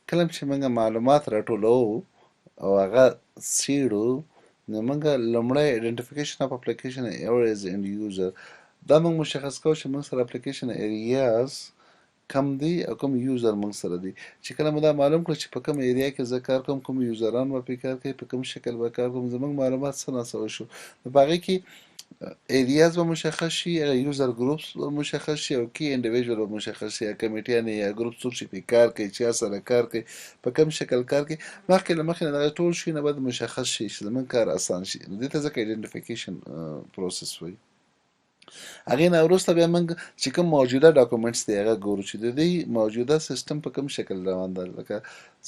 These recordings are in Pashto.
کله چې موږ معلومات راټولوو او هغه څېړو، نو موږ لومړی identification of application areas and user، دا موږ مشخص کوو چې موږ سره application areas کوم دي او کوم user موږ سره دي. چې کله مو دا معلوم کړو چې په کوم area کې زه کار کوم، کوم user ان به پرې کار کوي، په کوم شکل به کار کوم، زموږ معلومات څه نا څه وشو، نو په هغې کې areas به مشخص شي، هغه user groups به مشخص شي او key individual به مشخص شي، یا کمیټیانې یا ګروپ څوک چې پرې کار کوي، چا سره کار کوي، په کوم شکل کار کوي. مخکې له مخکې نه دغه ټول شیونه باید مشخص شي چې زموږ کار اسان شي. نو دې ته ځکه identification process وایي. هغې نه وروسته بیا موږ چې کوم موجوده documents دی هغه ګورو چې د دې موجوده سیستم په کوم شکل روان ده، لکه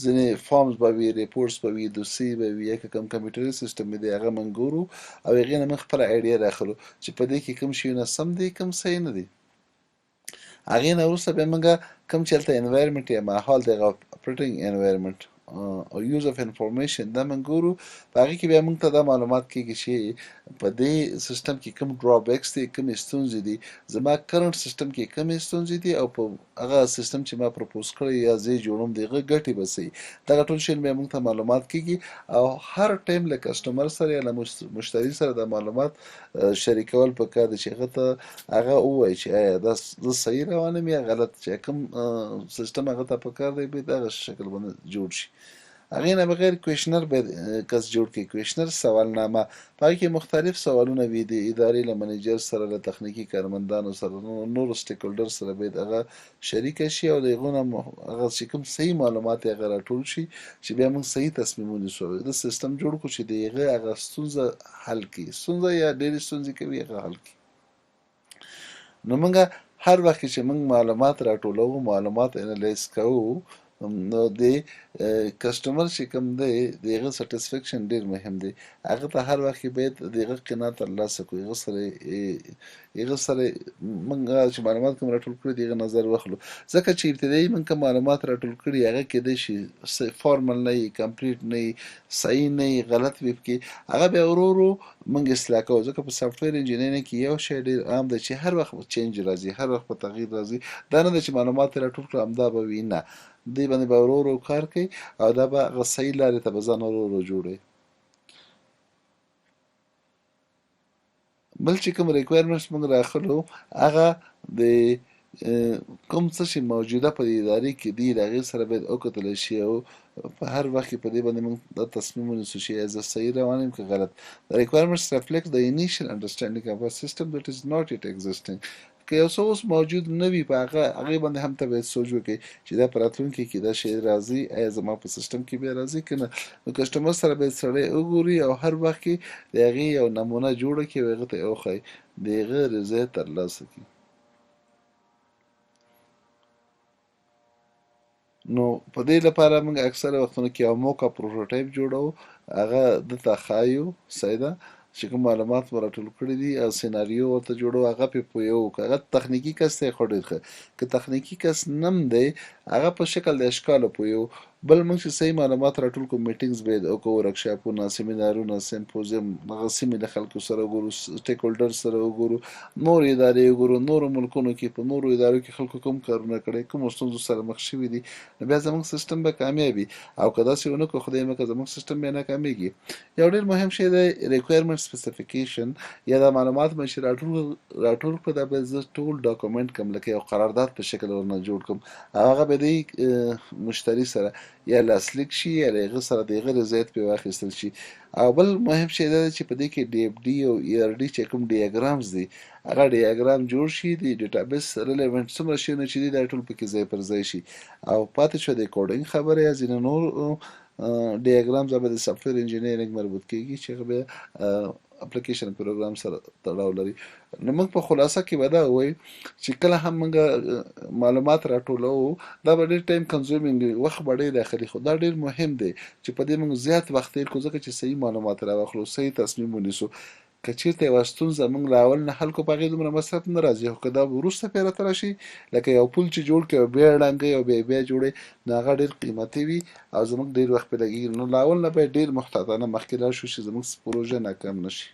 ځینې forms به وي، reports به وي، دوسیې به وي، یا که کوم کمپیوټري سیستم دی هغه موږ ګورو او هغې نه موږ خپله idea راخلو چې په دې کې کوم شیونه سم دي، کوم صحیح نه دي. هغې نه وروسته بیا موږ کوم چې هلته environment یا ماحول دی، هغه operating environment او use of information دا موږ ګورو. په هغې کې بیا موږ ته دا معلومات کېږي چې په دې سیستم کې کوم drawbacks دي، کومې ستونزې دي، زما current system کې کومې ستونزې دي او په هغه سیستم چې ما propose کړی یا زه یې جوړوم د هغه ګټې به څه وي. دغه ټول شیان بیا موږ ته معلومات کېږي او هر ټایم له customer سره یا له مشتري سره دا معلومات شریکول پکار دي چې هغه ته هغه ووایي چې آیا دا زه صحیح روان یم یا غلط، چې کوم سیستم هغه ته پکار دی باید هغه شکل باندې جوړ شي. هغې نه بغیر questionnaire باید کس جوړ کړي. questionnaire سوالنامه، په هغې کې مختلف سوالونه وي، د ادارې له منیجر سره، له تخنیکي کارمندانو سره، نورو stakeholder سره باید هغه شریکه شي او د هغو نه هغه چې کوم صحیح معلومات یې هغه راټول شي چې بیا موږ صحیح تصمیم ونیسو، د سیستم جوړ کړو چې د هغه هغه ستونزه حل کړي. ستونزه یا ډېرې ستونزې کوي هغه حل کړي. نو موږ هر وخت کې چې موږ معلومات راټولوو، معلومات analyze کوو، نو د customer چې کوم دی د هغه satisfaction ډېر مهم دی. هغه ته هر وخت کې باید د هغه قناعت ترلاسه کړو، هغه سره موږ چې معلومات کوم راټول کړي د هغه نظر واخلو، ځکه چې ابتدایي موږ کوم معلومات راټول کړي هغه کېدای شي formal نه وي، complete نه وي، صحیح نه وي، غلط وي پکې، هغه بیا ورو ورو موږ اصلاح کوو. ځکه په software engineering کې یو شی ډېر عام دی چې هر وخت change راځي، هر وخت په تغییر راځي. دا نه ده چې معلومات یې راټول کړو همدا به وي، نه، دې باندې به ورو ورو کار کوي او دا به هغه صحیح لارې ته به ځان ورو ورو جوړوي. بل چې کوم requirements موږ راخلو هغه د کوم څه چې موجوده په دې ادارې کې دي د هغې سره باید وکتل شي او په هر وخت کې په دې باندې موږ دا تصمیم ونیسو چې آیا زه صحیح روان یم که غلط. The requirements reflect the initial understanding of a system that is not yet existing. که یو څه اوس موجود نه وي په هغې باندې هم ته باید سوچ وکړې چې دا په راتلونکي کې دا شی راځي، آیا زما په سیستم کې بیا راځي که نه. نو customer سره باید سړی وګوري او هر وخت کې د هغې یو نمونه جوړه کړي او هغه ته یې وښایي، د هغه رضایت ترلاسه کړي. نو په دې لپاره موږ اکثره وختونو کې یو mock prototype جوړو، هغه ده ته ښایو، صحیح ده، چې کوم معلومات مو راټول کړي دي او سیناریو ورته جوړو، هغه پرې پوهوو. که هغه تخنیکي کس دی خو ډېر ښه، که تخنیکي کس نم دی هغه په شکل د اشکالو پوهوو. بل موږ چې صحیح معلومات راټول کړو، meetings باید وکړو، ورکشاپونه، سیمینارونه، سیمپوزیم، هغه سیمې له خلکو سره وګورو، stakeholder سره وګورو، نور ادارې وګورو، نورو ملکونو کې په نورو ادارو کې خلکو کوم کارونه کړي، کومو ستونزو سره مخ شوي دي، نو بیا زموږ سیستم به کامیاب وي. او که داسې ونه کړو خدای مه کړه زموږ سیستم بیا ناکامیږي. یو ډېر مهم شی دی requirement specification، یا دا معلومات مې چې راټول کړو دا به زه ټول document کړم، لکه یو قرارداد په شکل ورنه جوړ کړم، او هغه به دی مشتري سره یا لاسلیک شي یا له هغه سره د هغه رضایت پرې واخیستل شي. او بل مهم شی دا دی چې په دې کې DFD او ERD چې کوم diagrams دي هغه diagram جوړ شي، د database relevant څومره شیونه چې دي دا ټول پکې ځای پر ځای شي. او پاتې شوه د coding خبره یا ځینې نور diagrams به د software engineering مربوط کېږي چې هغه بیا application program سره تړاو لري. نو موږ په خلاصه کې به دا ووایو چې کله هم موږ معلومات راټولوو دا به ډېر time consuming وي، وخت به ډېر اخلي، خو دا ډېر مهم دی چې په دې موږ زیات وخت تېر کړو، ځکه چې صحیح معلومات راواخلو، صحیح تصمیم ونیسو. که چېرته یوه ستونزه موږ له اول نه حل کړو په هغې دومره مصرف نه راځي، خو که دا وروسته بیا راته راشي لکه یو پل چې جوړ کړي او بیا یې ړنګوي او بیا یې بیا جوړوي، نو هغه ډېر قیمتي وي او زموږ ډېر وخت پرې لګېږي. نو له اول نه باید ډېر محتاطانه مخکې لاړ شو چې زموږ پروژه ناکام نه شي.